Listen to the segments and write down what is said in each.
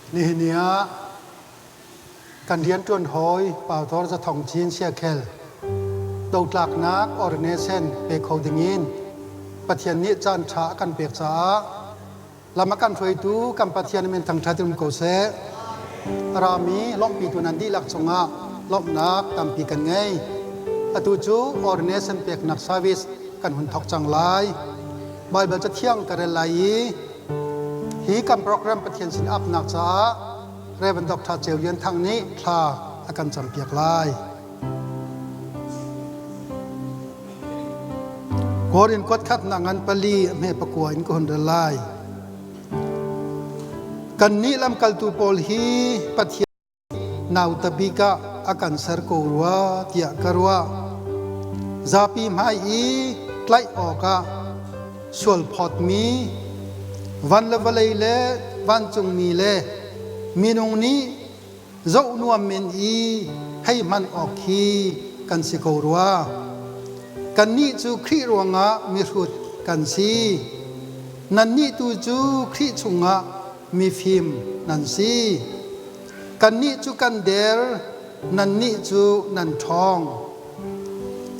Nihin ni ah kan rianṭuan hawi Pautor Zathong Chin Siakhel dotlaknak ordination pe kho dingin Pathian nih caan ṭha a kan pek caah lam a kan hruaitu kan Pathian min thangṭhat in um ko seh. A rami lawmhpitu nan dihlak cungah lawmhnak tampi kan ngei. Atu cu ordination peknak service kan hun thawk cang lai. Baibal Cathiang ka rel lai i hi kan program Pathian sin apnak caah Reverend Dr. Ceu Lian Thang nih thla a kan campiak lai. Korin kuat khatnak ngan pali a hme pakua in ka hun rel lai. Kannih lamkaltu pawl hi Pathian nauta bik ah a kan ser ko rua tiah ka ruah. Zapi hmai i tlaih awkah sualphawtmi van le vawlei le vancungmi le minung nih zoh nuam men i hei hman awk khi kan si ko rua. Kannih cu Khrih ruangah mihrut kan si. Nannih tu cu Khrih chungah mifim nan si. Kannih cu kan der, nannih cu nan ṭhawng.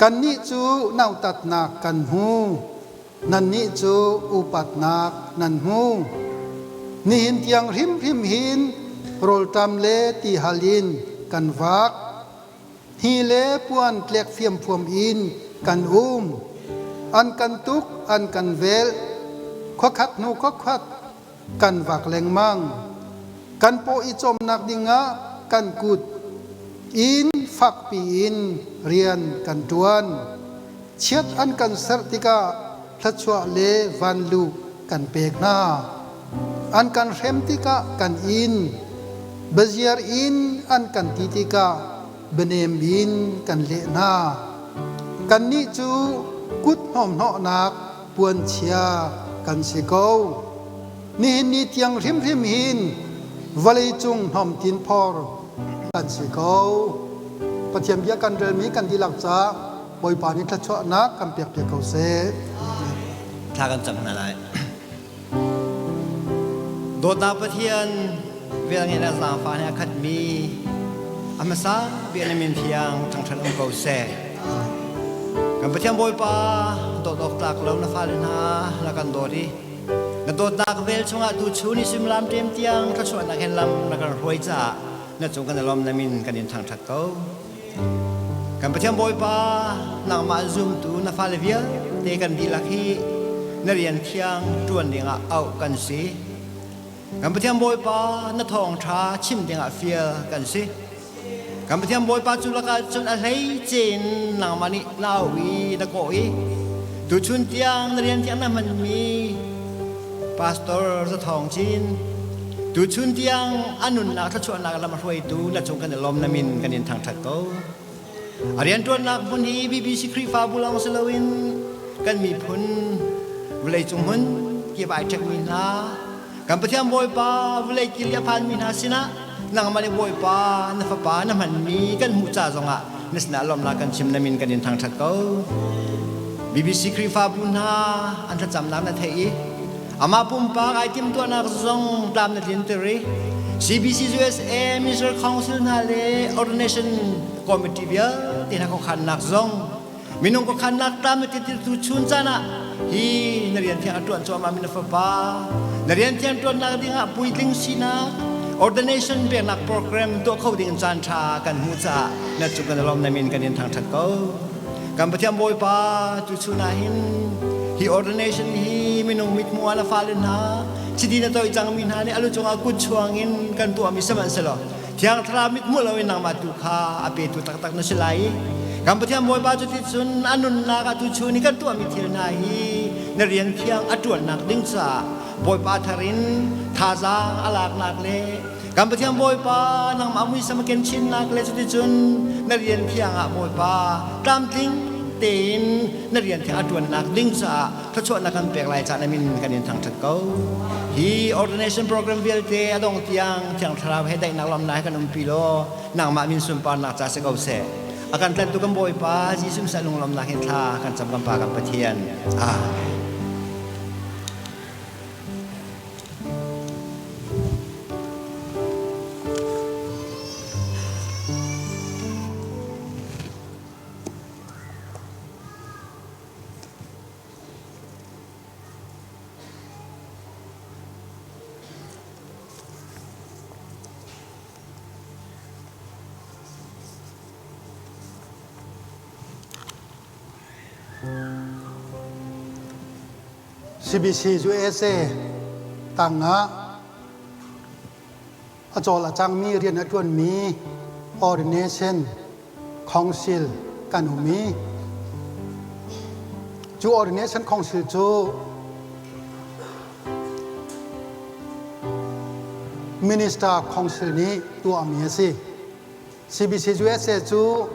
Kannih cu nautatnak kan hmu, nannih cu upatnak nan hmu. Nihin tiang hrimhrim hin rawlṭam le tihal in kan vak. Hi le puan tlek fiamfuam in kan um. An kan tuk, an kan velh. Khuakhat hnu khuakhat kan vak lengmang. Kan paw i cawmnak dingah kan kut in fakpi in rian kan ṭuan. Chiat an kan serh tikah thluachuah le vanlu kan pek hna. An kan hrem tikah kan in, biaziar in an kan ti tikah bianem in kan leh hna. Kannih cu kut hnawmhnawhnak puanchia kan si ko. Nihin ni tiang hrimhrim hin vawleicung hnawmtin phor kan si ko. Pathian bia kan relmi kan dihlak caah Bawipa nih thluachuahnak kan pek piak ko seh. Thla kan cam hna lai. Dawtnak Pathian velngeih le zaangfah he a khatmi a hmasa bik na min thiang thangṭhat um ko seh. Kan Pathian Bawipa dawt awk tlak lo na fale hna na kan dawt i na dawtnak vel chungah tuchun i suimilam ṭem tiang thluachuahnak hen lam na kan hruai caah na cung kan i lawm na min kan in thangṭhat ko. Kan Pathian Bawipa, nangmah zumtu na fale vialte kan dihlak hi na rian thiang ṭuan dingah auh kan si. Kan Pathian Bawipa, na thawngṭha chim dingah fial kan si. Kan Pathian Bawipa cu lakah cun a hleice in nangmah nih na auh i na kawh i tuchun tiang na rian thiang na hmanmi Pastor Za Thawng Cin tuchun tiang a nunnak thluachuahnak lam a hruaitu na cung kan i lawm na min kan in thangṭhat ko. A rianṭuannak hmun hi BBC Khrihfabu lawng si loin kan miphun vawleicung hmun kip ai ṭhekmi hna kan Pathian Bawipa vawlei kil i a phanmi hna sinah nangmah nih Bawipa na fapa na hmanmi kan hmuh ca zongah na sinah lawmnak kan chim na min kan in thangṭhat ko. BBC Khrihfabu hna an thlacamnak na theih i amah pumpak ai timhtuahnak zong tlam na tlinter i CBC USA Minister Council hna le Ordination Committee vialte hna khuakhannak zong minung khuakhannak tlam na tlintertu chun caan ah hi na rian thiang a ṭuan cuahmah mi na fapa na rian thiang ṭuannak dingah puitling sinak ordination peknak program tuah kho ding caan ṭha kan hmuh caah na cung kan lawm na min kan in thangṭhat ko. Kan Pathian Bawipa tuchun ah hin hi ordination hi minung mithmuh ah na fale hna chiti na toih cangmi hna nih alu cungah kut chuangin kan tuahmi sihmanhsehlaw Thiang Thlarau mithmuh loin nangmah tu kha a petu taktak na si lai i kan Pathian Bawipa cu ticun a nunnak ah tuchun i kan tuahmi thil hna hi na rian thiang a ṭuannak ding caah Bawipa thar in thazaang a laknak le Kan Pathian Bawipa, nangmah muisam a ken chinnak le cuticun na rian thiang ah Bawipa tlamtling tein na rian thiang a ṭuannak ding caah thluachuahnak kan pek lai caah na min kan in thangṭhat ko. Hi ordination program vialte a dong tiang Thiang Thlarau he daihnak lamnak he kan umpi law nangmah min sunparnak ca si ko seh. A kan tlantu kan Bawipa Jesuh Messiah lunglawmnak hin thla kan cam kan Pa kan Pathian. Amen. CBC USA tangah a cawl a cangmi rian a ṭuanmi Ordination Council kan um i cu Ordination Council cu Minister Council nih tuahmi a si. CBC USA cu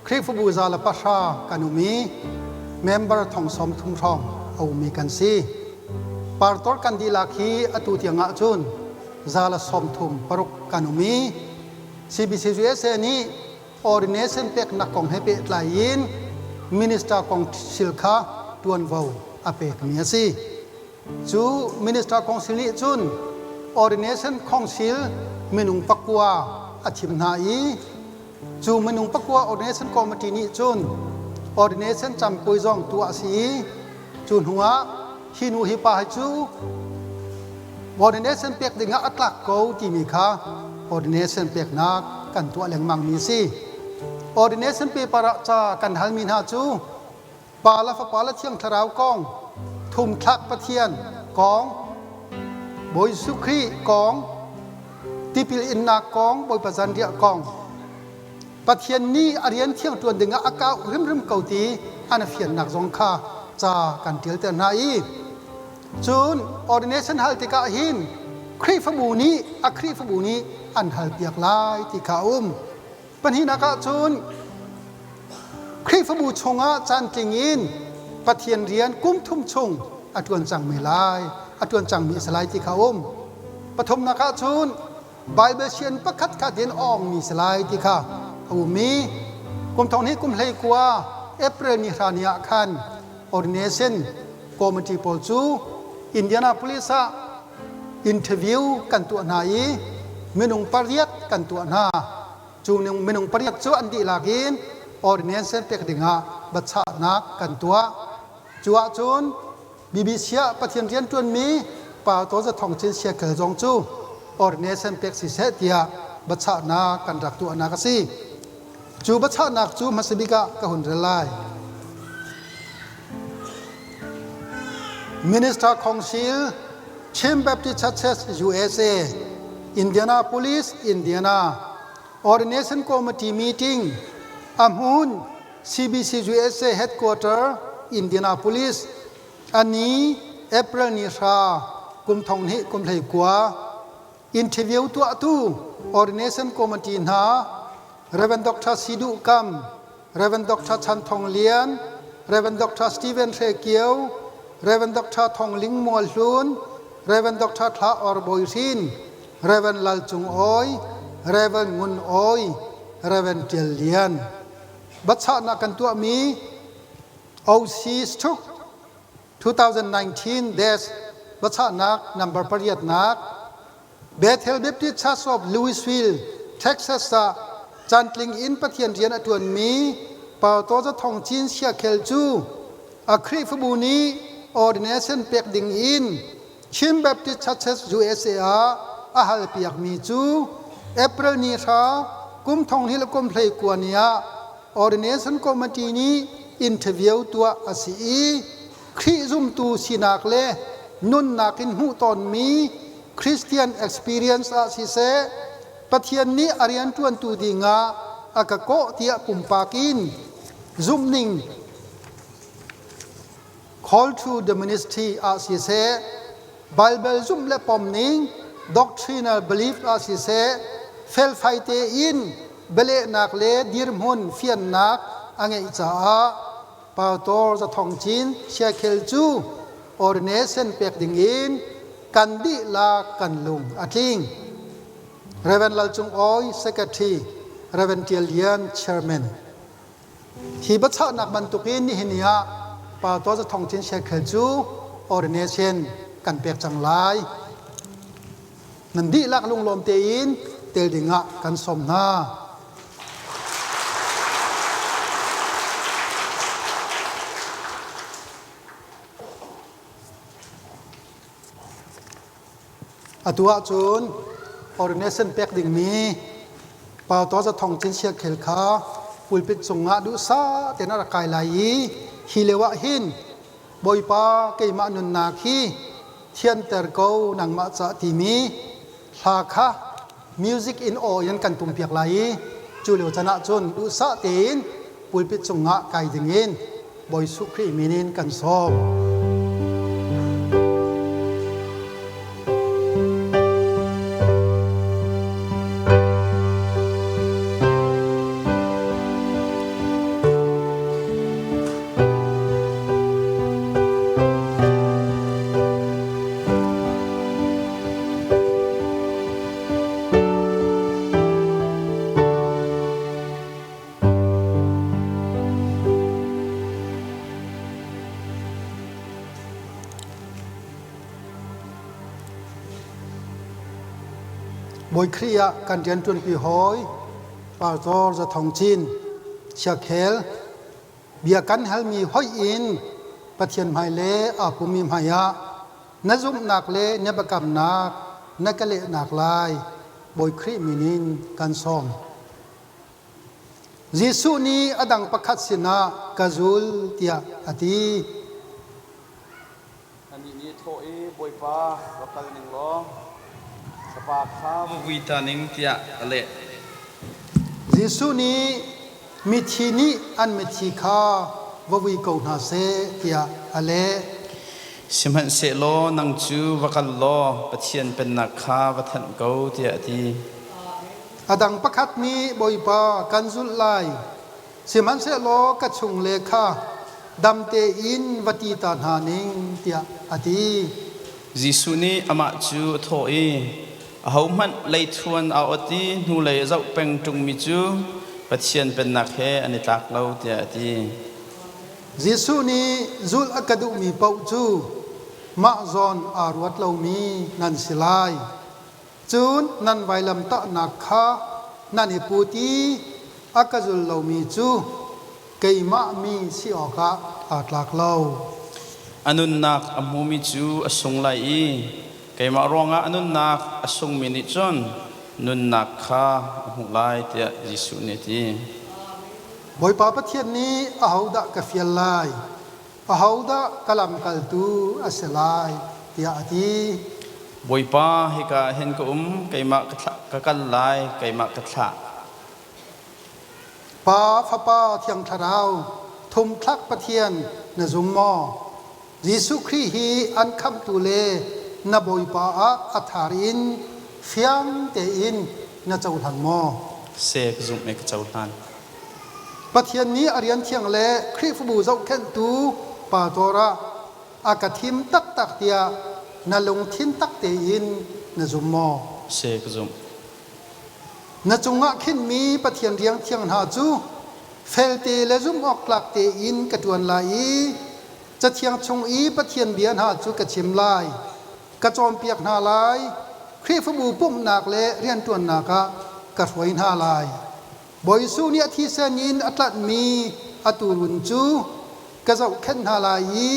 Khrihfabu 110 kan um i member 30,000 hrawng a ummi kan si. Partor kan dihlak hi atu tiang ahcun 136 kan um i CBC USA nih ordination peknak kong he pehtlai in minister council kha tuanvo a pekmi a si. Cu minister council nih cun ordination council minung pakua a thim hna i cu minung pakua ordination committee nih cun ordination campui zong tuah a si i cu hnuah hi nu hi pa hi cu ordination pek dingah a tlak ko timi kha ordination peknak kan tuah lengmang mi si. Ordination paper ah ca kan halmi hna cu Pa le Fapa le Thiang Thlarau kong, thumthlak Pathian kong, Bawi Jesuh Khrih kong, tipil innak kong, Bawipa zanriah kong, Pathian nih a rian thiang ṭuan dingah a kau hrimhrim ko ti an fiannak zong kha ca kan ṭialter hna i cun ordination hal tikah hin Khrihfabu nih a Khrihfabu nih an halpiak lai ti kha a um. Pahnihnak ah cun Khrihfabu chungah caantling in Pathian rian kum thum chung a ṭuan cangmi lai, a ṭuan cangmi a si lai ti kha a um. Pathumnak ah cun Baibal sian pakhat khat in a ongmi si lai ti kha a um i kum thong hnih kum hlei kua April ni hra ni ah khan ordination committee pawl cu Indianapolis ah interview kan tuah hna i minung pariat kan tuah hna. Cu minung pariat cu an dihlak in ordinance pek dingah biachahnak kan tuah. Cu ahcun BBC ah Pathian rianṭuanmi Pa Taw Thong Cin Siakel zong cu ordination pek siseh tiah biachahnak kan rak tuahnak a si. Cu biachahnak cu hmasa bik ah ka hun rel lai. Minister Council, Chin Baptist Churches USA, Indianapolis, Indiana. Ordination Committee meeting, a hmun CBC USA headquarter, Indianapolis. Ani April ni hra kum thong hnih kum hlei kua. Interview tuahtu Ordination Committee hna Rev. Dr. Sidu Kam, Rev. Dr. Chan Thong Lian, Rev. Dr. Stephen Hre Kio, Rev. Dr. Thong Ling Mual Hlun, Rev. Dr. Thla Or Bawi Hrin, Rev. Lal Cung Awi, Rev. Ngun Awi, Rev. Tial Lian. Bachahnak kan tuahmi OC Stuk 2019 dash bachahnak number pariatnak Bethel Baptist Church of Louisville, Texas ah cantling in Pathian rian a ṭuanmi Pastor Za Thong Cin Siakhel cu a Khrihfabu nih ordination pek ding in Chin Baptist Churches USA ah a halpiakmi cu April ni hra kum thong hnih le kum hlei kua ni ah ordination committee nih interview tuah a si i Khrih zumtu sinak le nunnak in hmuh tawnmi Christian experience ah siseh Pathian nih a rianṭuantu dingah a ka kawh tiah pumpak in zumhning call to the ministry ah siseh Bible zumh le pomning doctrinal belief ah siseh felfai tein bialehnak le dirhmun fiannak a ngeih caah Pastor Za Thong Cin Siakhel cu ordination pek ding in kan dihlak kan lung a tling. Reverend Lal Cung Awi Secretary, Reverend Tial Lian Chairman. Hi biachahnak bantukin nihin ni ah Pastor Za Thong Cin Siakhel cu ordination kan pek cang lai. Nan dihlak lunglawm tein tel dingah kan sawm hna. Atu ahcun ordination pek dingmi Pastor Za Thong Cin Siakhel kha pulpit cungah duhsah tein a rak kai lai i hi lio ah hin Bawipa keimah nunnak hi thianter ko nangmah ca timi hla kha music in aw in kan tumpiak lai i cu lio can ahcun duhsah tein pulpit cungah kai dingin Bawi Jesuh Khrih min in kan sawm. Bawi Khrih ah kan rianṭuanpi hawi Pastor Za Thong Cin, Siakhel, bia kan halmi hoih in Pathian hmai le aa pummi hmai ah na zumhnak le na biakamnak na ka lehnak lai Bawi Khrih min in kan sawm. Jesuh nih a dang pakhat sinah ka zul tiah a ti. Anih nih a thawh i, Bawipa, va kal ning law ka pa kha va vui ta ning, tiah a leh. Jesuh nih mithi nih an mithi kha va vui ko hna seh tiah a leh. Sihmanhsehlaw nang cu va kal law Pathian Pennak kha va thanh ko, tiah a ti. A dang pakhat nih Bawipa kan zulh lai, sihmanhsehlaw ka chungle kha dam tein va ti ta hna ning tiah a ti. Jesuh nih amah cu a thawh i, Ahohmanh leithuan aa ot i hnulei a zoh peng ṭungmi cu Pathian Pennak he an i tlak lo, tiah a ti. Jesuh nih zulh a ka duhmi paoh cu mah zawn aa ruat lomi nan si lai. Cun nan vailamtahnak kha nan i put i a ka zul lomi cu keimah mi si awkah aa tlak lo. A nunnak a hmumi cu a sung lai i keimah ruangah a nunnak a sungmi nih cun nunnak kha a hmuh lai, tiah Jesuh nih a ti. Bawipa Pathian nih ahodah ka fial lai? Ahodah ka lamkaltu a si lai? tiah a ti. Bawipa, hika ah hin ka um, keimah ka kal lai, keimah ka thlah. Pa, Fapa, Thiang Thlarau, thumthlak Pathian na zum maw? Jesuh Khrih hi an khamhtu le na Bawipa ah a thar in fiang tein na cohlang maw? Seh ka zumh i ka cohlan. Pathian nih a rian thiang le Khrihfabu zohkhenhtu pastor ah a ka thim taktak tiah na lungthin tak tein na zum maw? Si ka zumh. Na cungah khinmi Pathian riang thiang hna cu felte le zumhawktlak tein ka ṭuan lai i Cathiang chung i Pathian bia hna cu ka chim lai, ka cawnpiak hna lai, Khrihfabu pumhnak le rianṭuannak ah ka hruai hna lai. Bawi Jesuh nih a thisen in a tlanhmi a tuurun cu ka zohkhenh hna lai i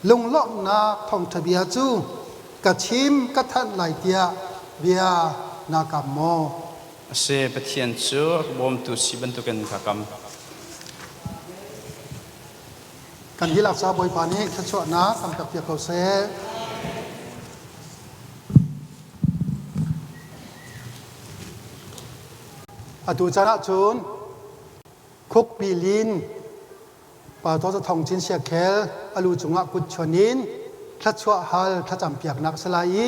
lunglawmhnak thawngṭha bia cu ka chim ka thanh lai tiah bia naa kam maw? A si, Pathian cu a ka bawmtu si bantukin ka kam. Kan dihlak ca Bawipa nih thluachuahnak kan pek piak ko seh. Atu caan ahcun khukpi lin Pastor Zathong Cin Siakhel a lu cungah kut chuan in thluachuah hal thlacam piaknak a si lai i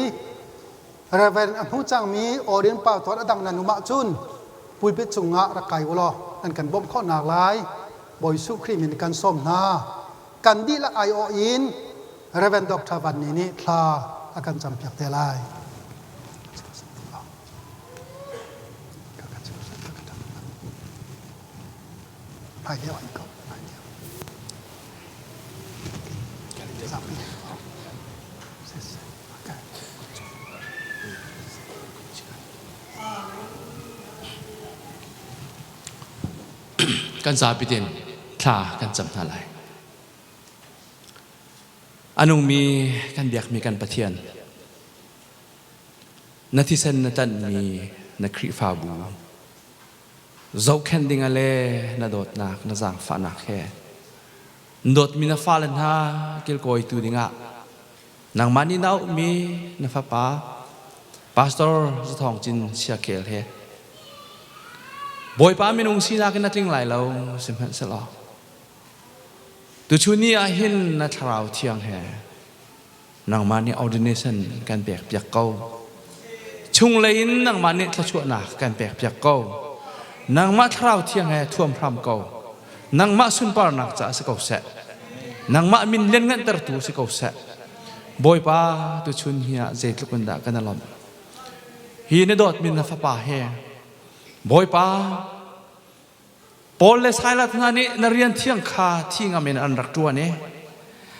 Reverend a hmu cangmi Orient Pastor a dang nan um ahcun pulpit cungah rak kai u law nan kan bawmh khawhnak lai Bawi Jesuh Khrih min kan sawm hna. Kan dihlak aiawh in Reverend Dr. Van Ni nih thla a kan campiak te lai. Kan zapi tein thla kan cam hna lai. A nungmi kan biakmi kan Pathian, na thisen na tlanhmi na Khrihfabu zohkhenh ding ah le na dawtnak na zaangfahnak he Dawtmi na fale hna kilkawitu dingah nangmah nih na auhmi na fapa Pastor Zathawng Cin Siakhel he Bawipa minung sinak in na tling lai lo sihmanhsehlaw tuchun ni ah hin na thlarau thiang he nangmah nih ordination kan pek piak ko. Chunglei in nangmah nih thluachuahnak kan pek piak ko. Nangmah thlarau thiang he thuam hram ko. Nangmah sunparnak caah si ko seh. Nangmah min lianngantertu si ko seh. Bawipa tuchun hi ah zeitluk in dah kan i lawmh. Hi na dawtmi na fapa he Bawipa Paul le Silas hna nih na rian thiang kha thi ngam in an rak ṭuan i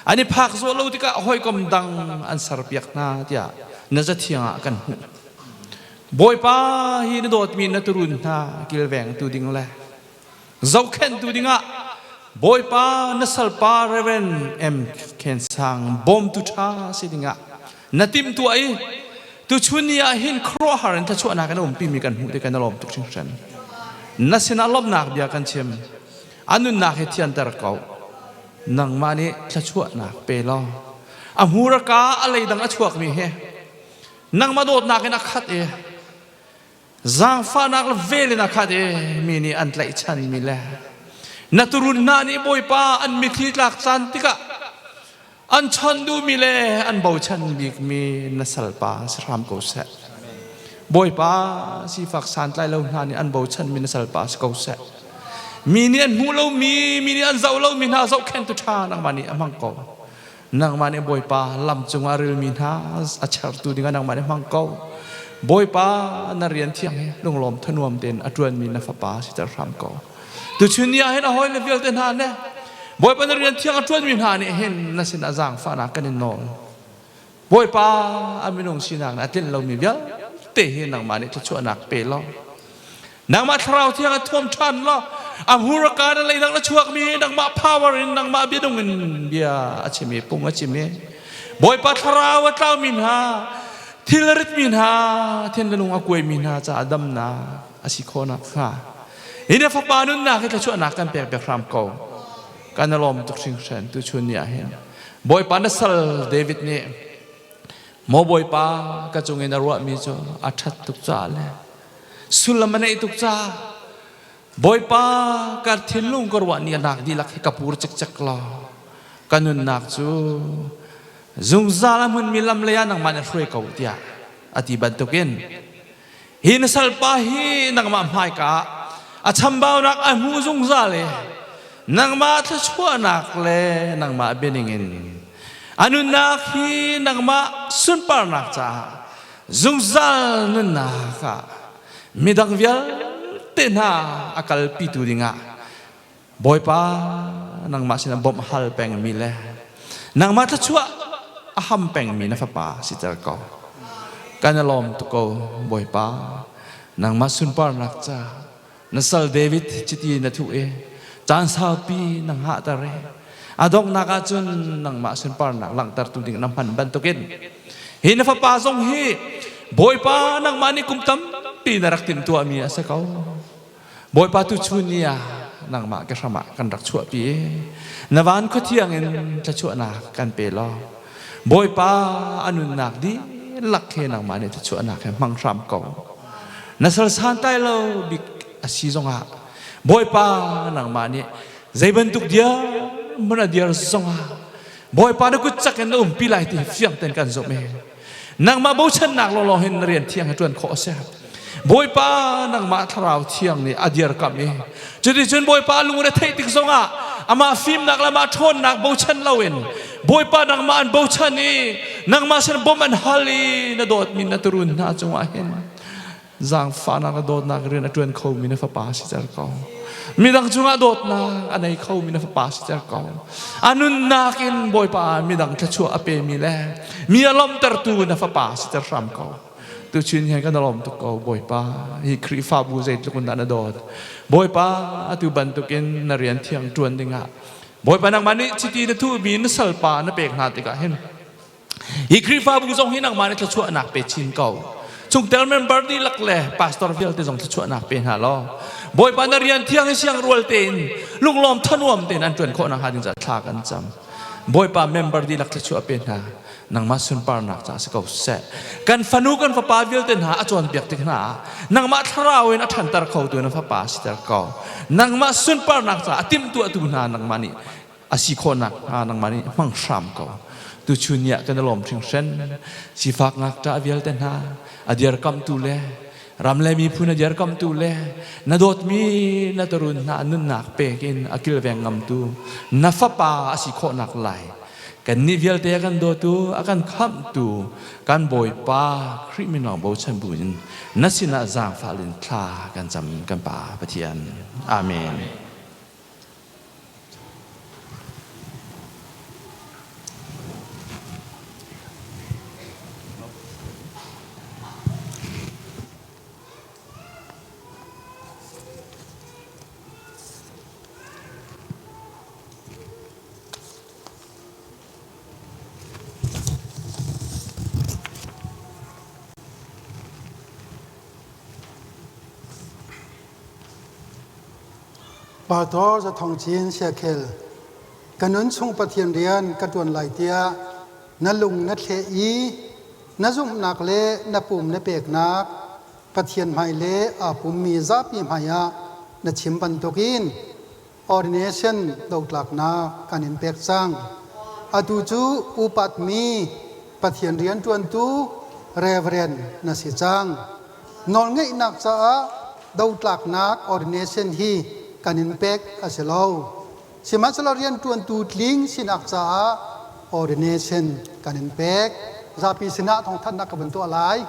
an i phak zawh lo tikah hawikom dang an serpiak hna tiah na zathiang ah kan hmuh. Bawipa hi na dawtmi na turun hna kilvengtu ding le zohkhenhtu dingah Bawipa na salpa Reverend M. Khen Sang bawmtu ṭha si dingah na timhtuah i tuchun ni ah hin khuaruahhar in thluachuahnak in a umpimi kan hmuh ti kan i lawm tuk hringhran. Na sinah lawmhnak bia kan chim. A nunnak hi thianter ko. Nangmah nih thluachuahnak pe law a hmur a ka a leidang a chuakmi hi nangmah dawtnak in a khat i zaangfahnak le vel in a khat i mi nih an tlaihchanmi le na turun hna nih Bawipa an mitthli tlak caan tikah an chawnh duhmi le an bochan bikmi na salpa si hram ko seh. Bawipa sifak santlai lo hna nih an bochanmi na salpa si ko seh. Mi nih an hmuh lomi, mi nih an zoh lomi hna zohkhenhtu ṭha nangmah nih a hmang ko. Nangmah nih Bawipa lam cungah rilmi hna a chertu dingah nangmah nih hmang ko. Bawipa na rian thiang hi lunglawm thanuam tein a ṭuanmi na fapa siter hram ko. Tuchun ni ah hin a hawile vialte hna le Bawipa na rian thiang a ṭuanmi hna nih hin na sinah zaangfahnak kan in nawl. Bawipa a minung sinak nih a tlinh lomi vialte hi nangmah nih thluachuahnak pe law nangmah thlarau thiang a thuam ṭhan law a hmurka na leidang na chuakmi nangmah power in nangmah biadung in bia a chim i pung a chim i Bawipa thlarau a tlaumi hna thil a ritmi hna thinlung a kuaimi hna caah damnak a si khawh nakhnga Hi na fapa nunnak hi thluachuahnak kan pek piak hram ko. Kan i lawm tuk hringhran tuchun ni ah hin. Bawipa na sal David nih Maw Bawipa ka cung in a ruahmi cu a ṭhat tuk caah le sullam a neih tuk caah Bawipa ka thinlung ka ruah ni a nak dihlak hi ka pur cikcek law ka nunnak cu zungzal a hmunmi lam lei ah nangmah nih hruai ko tiah a ti bantukin Hi na salpa hi nangmah hmaika ah a chambaunak a hmu zungzal i nangmah thluachuahnak le nangmah bianing in a nunnak hi nangmah sunparnak caah zungzal nunnak ah midang vialte hna a kalpitu dingah Bawipa nangmah sinah bawmh hal pengmi le nangmah thluachuah a ham pengmi na fapa siter ko. Kan i lawm tuk ko Bawipa. Nangmah sunparnak ca na sal David chiti na thuh i caan saupi na hngahter i a donghnak ah cun nangmah sunparnak langhtertu ding na hman bantukin hi na fapa zong hi Bawipa nangmah nih kum tampi na rak timhtuahmi a si ko. Bawipa tuchun ni ah nangmah ke hram ah kan rak chuahpi i na van khuathiang in thluachuahnak kan pe law Bawipa a nunnak dihlak he nangmah nih thluachuahnak he hmang hram ko. Na sal santlai lo bik a si zongah Bawipa nangmah nih zei bantuk dir hmun a dir zongah Bawipa na kut cak in na umpi lai ti fiang tein kan zumh i Nangmah bochannak lawnglawng hin na rian thiang hi ṭuan khawh a si. Bawipa nangmah thlarau thiang nih a dirkamh i cuticun Bawipa lungre theih tik zongah amah fimnak le amah ṭhawnnak bochan loin Bawipa nangmah an bochan i nangmah sin bawmh an hal i na dawtmi na turun hna cungah hin zaangfahnak le dawtnak rian a ṭuan khomi na fapa siter ko. Midang cungah dawtnak a nei khomi na fapa siter ko. A nunnak in Bawipa midang thluachuah a pemi le mi a lawmhtertu na fapa siter hram ko. Tuchun hian kan lawm tuk ko Bawipa. Hi Khrihfabu zeitluk in dah na dawt. Bawipa atu bantukin na rian thiang ṭuan dingah Bawipa nangmah nih chiti na thuhmi na salpa na pek hna tikah hin Hi Khrihfabu zong hi nangmah nih thluachuahnak pe chin ko. Chungtel member dihlak le pastor vialte zong thluachuahnak pe hna law Bawipa na rian thiang i siang rual tein lunglawm thanuam tein an ṭuan khawh nakhnga ding caah thla kan cam. Bawipa member dihlak thluachuah pe hna. Nangmah sunparnak caah si ko seh. Kan fanu kan fapa vialte hna a cawnpiak tik hna ah nangmah thlarau in a ṭhanter khotu na fapa siter ko. Nangmah sunparnak caah a timhtuahtu hna nangmah nih a si khawhnak hnga nangmah nih hmang hram ko. Tuchun ni ah kan i lawm hringhran. Sifak ngakṭah vialte hna a dirkamhtu le ram le miphun a dirkamhtu le na dawtmi na turun hna nunnak pek in a kilveng ngamtu na fapa a si khawhnak lai kannih vialte a kan dawtu a kan khamhtu kan Bawipa Khrih min lawng bochan bu in na sinah zaangfah in thla kan cam kan Pa Pathian. Amen. Pastor Za Thong Cin Siakhel, ka nun chung Pathian rian ka ṭuan lai tiah na lung na thleh i na zumhnak le na pum na peknak Pathian hmai le aa pummi zapi hmai ah na chim bantukin ordination dotlaknak kan in pek cang. Atu cu upatmi Pathian rianṭuantu Reverend na si cang. Nawlngeihnak caah dotlaknak ordination hi kan in pek a si lo. Sihmanhsehlaw rianṭuantu tling sinak caah ordination kan in pek. Zapi sinah thawngthanhnak ka vun tuah lai.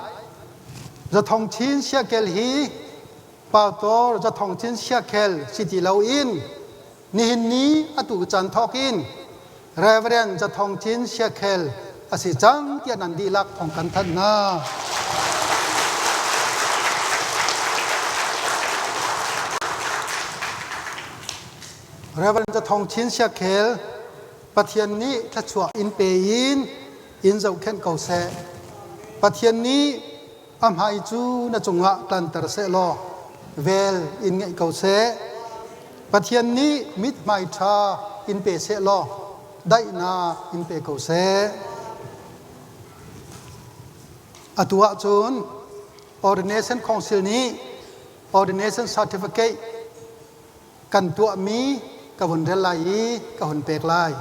Zathong Chin Siakel hi Pastor Zathong Chin Siakhel si ti loin nihin ni atu caan thawk in Reverend Zathong Chin Siakhel a si cang tiah nan dihlak thawng kan thanh hna. Reverend Zathong Chin Siakhel Pathian nih thluachuah in pe in in zohkhenh ko seh. Pathian nih a hmai cu na cungah tlanter seh law vel in ngeih ko seh. Pathian nih mithmai ṭha in pe seh law daihnak in pe ko seh. Atu ahcun Ordination Council nih Ordination Certificate kan tuahmi ka vun rel lai i ka hun pek lai.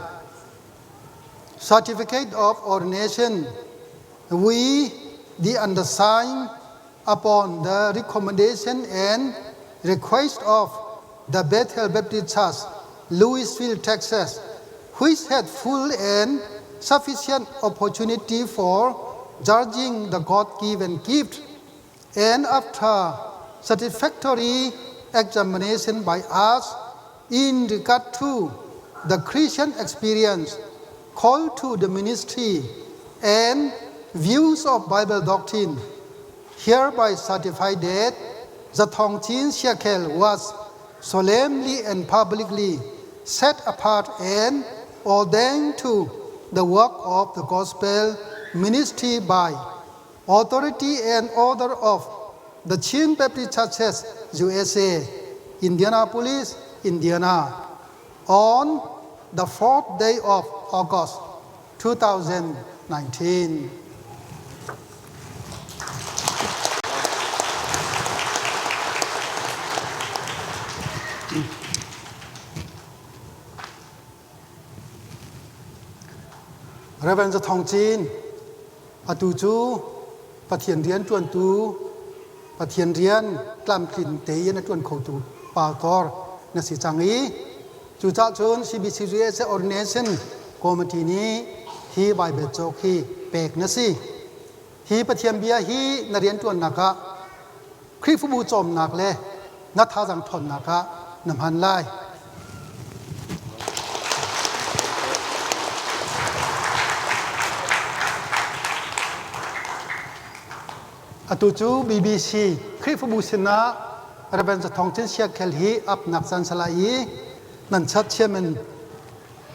Certificate of Ordination we the undersigned upon the recommendation and request of the Bethel Baptist Church, Louisville, Texas, which had full and sufficient opportunity for judging the God-given gift, and after satisfactory examination by us in regard to the Christian experience called to the ministry and views of Bible doctrine, hereby certify that the Thongchin Shekel was solemnly and publicly set apart and ordained to the work of the gospel ministry by authority and order of the Chin Baptist Churches, USA, Indianapolis, Indiana, on the fourth day of August 2019. Reverend Thong Cin, atu cu Pathian rian ṭuantu, Pathian rian tlamtlin tein a ṭuan khotu pastor na si cang i cucah cun CBCUSA Ordination Committee nih hi Bible cawk hi pek na si. Hi Pathian bia hi na rianṭuannak ah Khrihfabu cawmnak le na thazaang ṭhawnnak ah na hman lai. Atu cu BBC Khrihfabu sinah Reverend Zathong Cin Siakhel hi apnak caan salai i nan chat chairman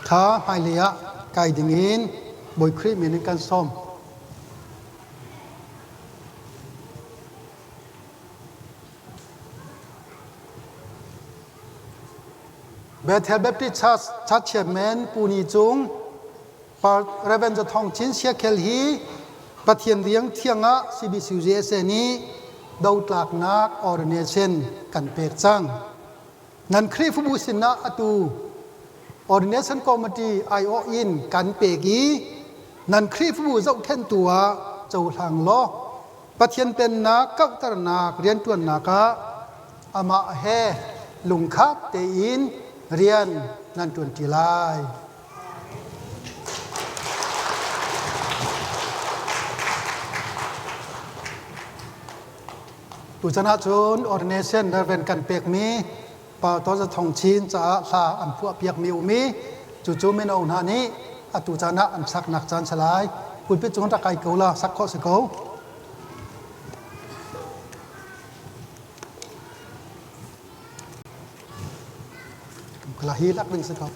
kha hmailei ah kai dingin Bawi Khrih min in kan sawm. Bethel Baptist Church Church Chairman Pu Ni Cung, Reverend Thong Chin Siakhel hi Pathian riang thiang ah CBCUSA nih dotlaknak ordination kan pek cang. Nan Khrihfabu sinah atu ordination committee aiawh in kan pek i nan Khrihfabu zohkhenhtu ah cohlang law Pathian pennak kauhternak rianṭuannak ah amah he lungkhat tein rian nan ṭuanṭi lai. Tuchan ahcun ordination Reverend kan pekmi Pastor Za Thong Chin caah hla an phuahpiakmi um i cucu mino hna nih atu caan ah an saknak caan si lai. Pulpit cung rak kai ko la sak khawh si ko. Kala hi lak ding si ko.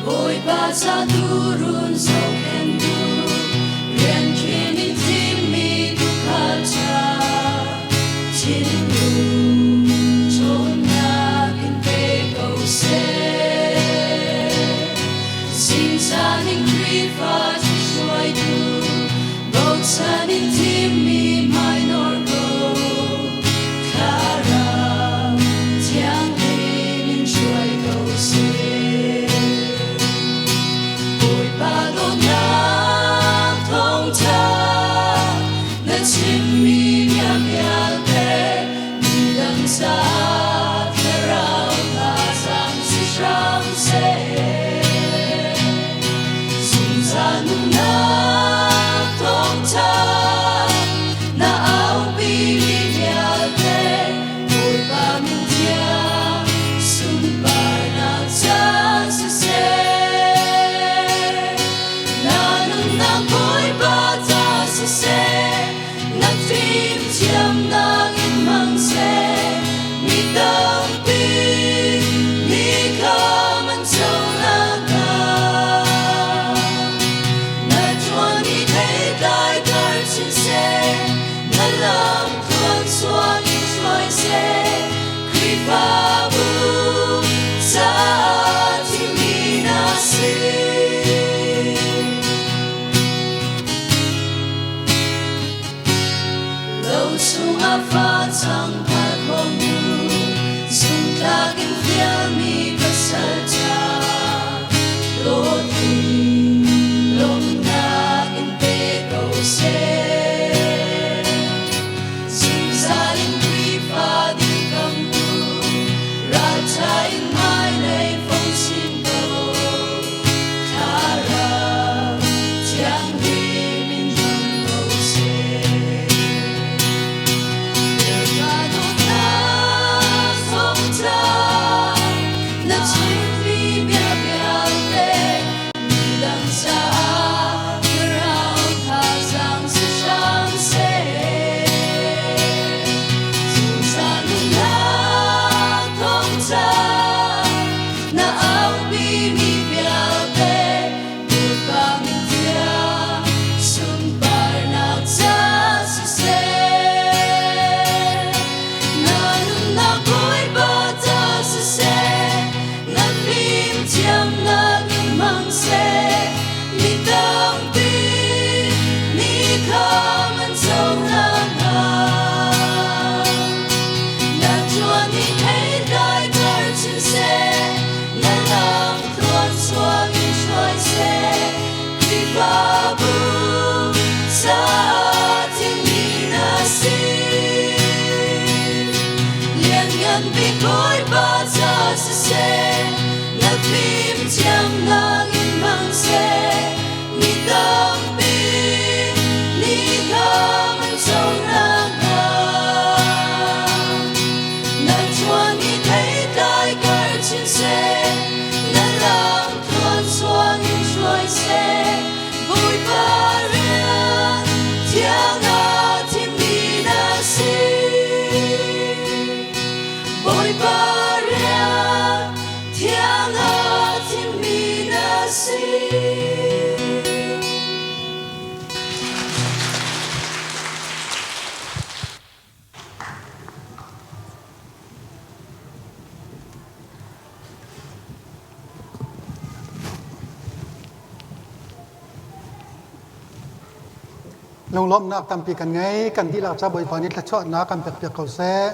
Bawipa ca turun zohkhenhtu rian khin in thimmi tuukhal ṭha thinlung ṭhawnnak in pe ko seh. Zingzan in Khrihfa ṭhihruaitu bochan in thimmi hmainawr ko. Thlarau Thianghlim in hruai ko seh. Bawipa dawtnak. Lunglawmhnak tampi kan ngei. Kan dihlak ca Bawipa nih thluachuahnak kan pekpiak ko seh.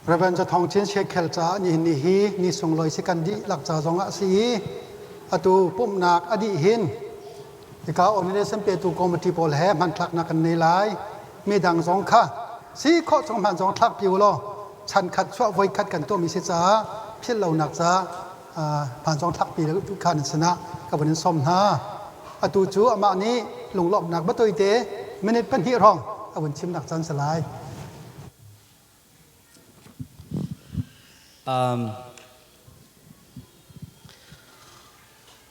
Reverend Zathong Chin Shekhel caah nihin ni hi ni sunglawi si kan dihlak ca zong ah a si i atu pumhnak a dih hin hika ordination petu committee pawl he hmanthlaknak kan nei lai. Midang zong kha si khawh chung hman zong thlakpi u law chan khat chuah voi khat kan tuahmi si caah philh lonak caah hman zong thlakpi kha nan sinah ka vun in sawm hna. Atu cu amah nih lunglawmhnak biatoite minute pahnih hrawng a vun chimnak caan si lai.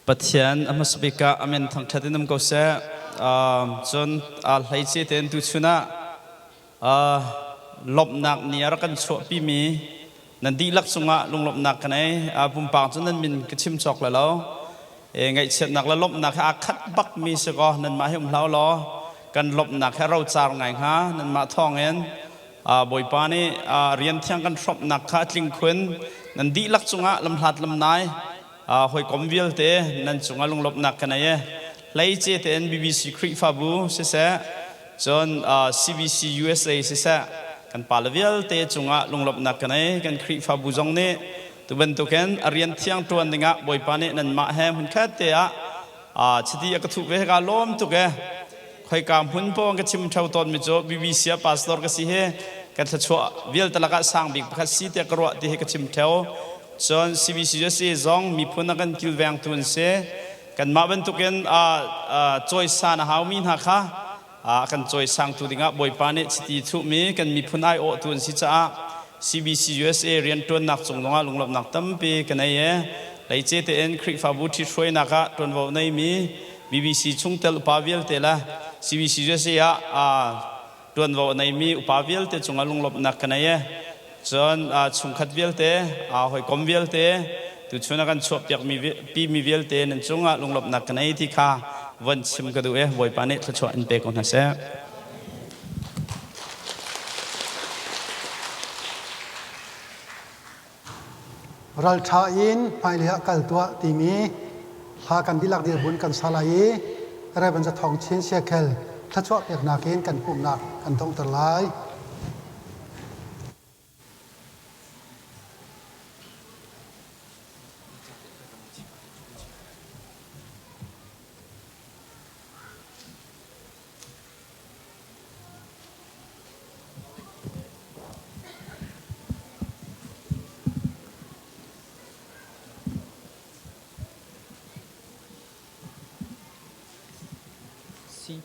Pathian a hmasa bik ah amen thangṭhat in um ko seh. Cun hleice tein tuchun ah lawmhnak ni a rak kan chuahpimi nan dihlak cungah lunglawmhnak ka nei. Pumpak cu nan min ka chim cawk lai lo. Ngaihchiatnak le lawmhnak he aa khat bakmi si kaw nanmah hi um hlah law kan lawmhnak he rocar ngai hnga nanmah thawngin Bawipa nih rian thiang kan hrawmhnak kha a tling khun. Nan dihlak cungah lamhlat lamnai hawikom vialte nan cungah lunglawmhnak ka nei e. Hleice tein BBC Khrihfabu siseh, cun CBC USA siseh, kan pale vialte cungah lunglawmhnak ka nei. Kan Khrihfabu zong nih tu bantukin a rian thiang ṭuan dingah Bawipa nih nanmah he hmunkhat te ah chiti a ka thuh ve ka lawm tuk e. Khoika hmun pawng ka chim ṭheo tawnmi cu BBC ah pastor ka si hi kan thluachuah vialte lakah sang bik pakhat si tiah ka ruah ti hi ka chim ṭheo. Cun CBC USA zong miphun a kan kilvengtu an si. Kanmah bantukin cawisan a haumi hna kha a kan cawisangtu dingah Bawipa nih chiti thuhmi kan miphun aiawhtu an si caah CBC USA rianṭuannak cung zongah lunglawmhnak tampi ka nei e. Leice tein Khrihfabu ṭhithruainak ah ṭuanvo neimi BBC chungtel upa vialte le CBC USA ah ṭuanvo a neimi upa vialte cungah lunglawmhnak ka nei e. Cun chungkhat vialte, hawikom vialte, tuchun a kan chuahpiakmi pimi vialte nan cungah lunglawmhnak ka nei ti kha von chim ka duh e. Bawipa nih thluachuah in pe ko hna seh. Ralṭha in hmailei ah kal tuah timi hla kan dihlak dirhmun kan sa lai i Reverend Zathawng Chin Siakhel thluachuah peknak in kan pumhnak kan donghter lai. Si.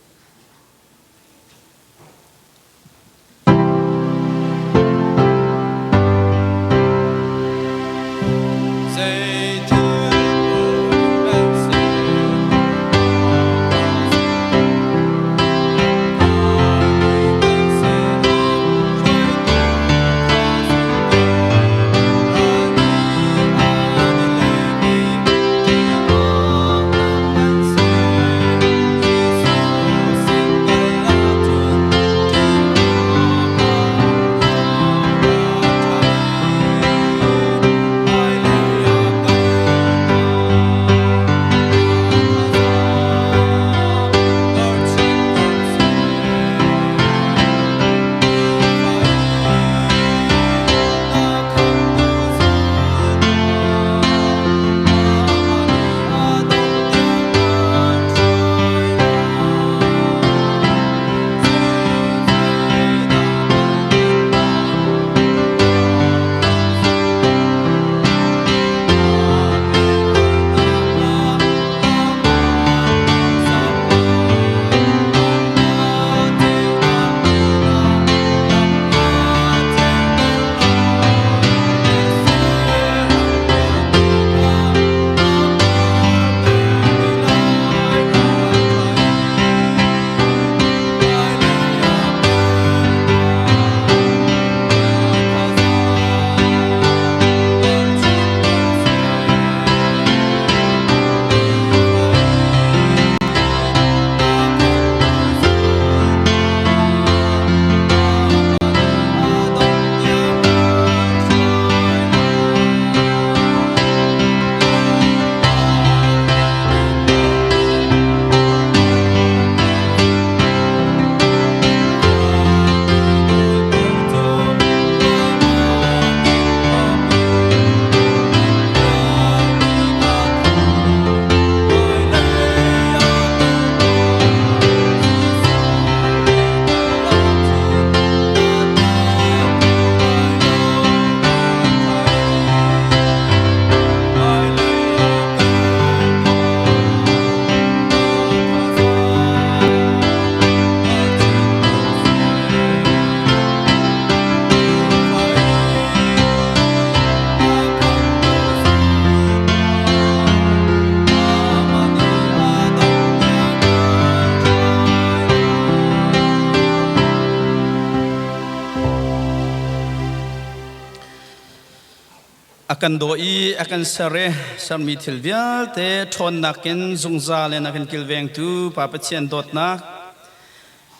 A kan daw i a kan ser i sermi thil vialte ṭhawnnak in zungzal in a kan kilvengtu Pa Pathian dawtnak,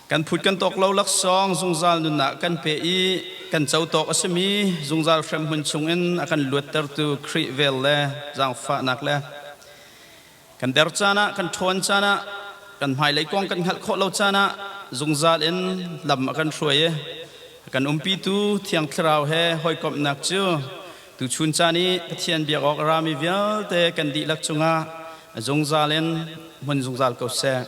kan phut kan tawk lo laksawng zungzal nunnak kan pe i kan co tawk a simi zungzal hremhmun chungin a kan luattertu Khrih vel le zaangfahnak le kan der caan ah, kan ṭhawn caan ah, kan hmailei kong kan hngalh khawh lo caan ah zungzal in lam a kan hruai i a kan umpitu Thiang Thlarau he hawikomhnak cu tuchun caan i Pathian biak awk a rami vialte kan dihlak cungah a zungzal in hmun zungzal ko seh.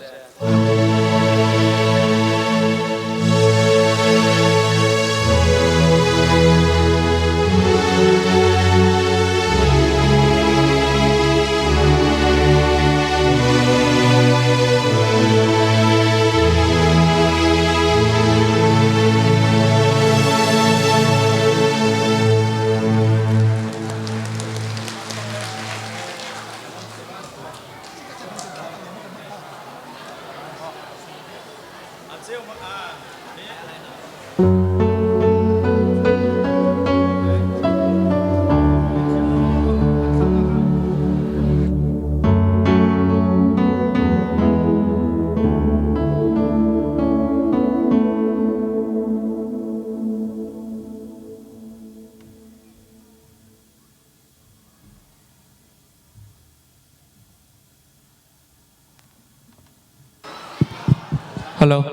Hello.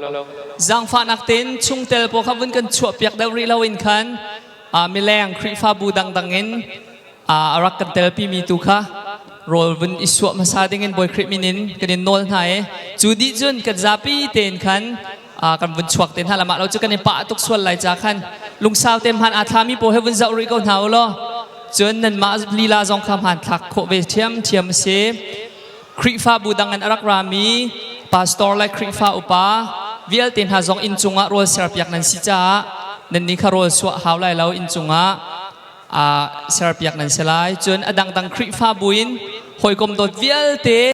Zaangfahnak tein chungtel pawl kha vun kan chuahpiak deuh rih loin khan mileng Khrihfabu dangdang in a rak kan telpimi tu kha rawl vun i suah hmasa dingin Bawi Khrih min in kan in nawl hna i cu dih cun kan zapi tein khan kan vun chuak te hna lamah lo cu kan i pah tuk sual lai ca khan lungsau te hman aa thlami pawl he vun zoh rih ko hna u law cun nanmah lila zong kha hmanthlak khawh ve ṭhiamṭhiam a si. Khrihfabu dang in a rak rami pastor le Khrihfa upa vialte hna zong inn cungah rawl serpiak nan si caah nannih kha rawl suah hau lai lo inn cungah serpiak nan si lai. Cun a dangdang Khrihfabu in hawikom dawt vialte.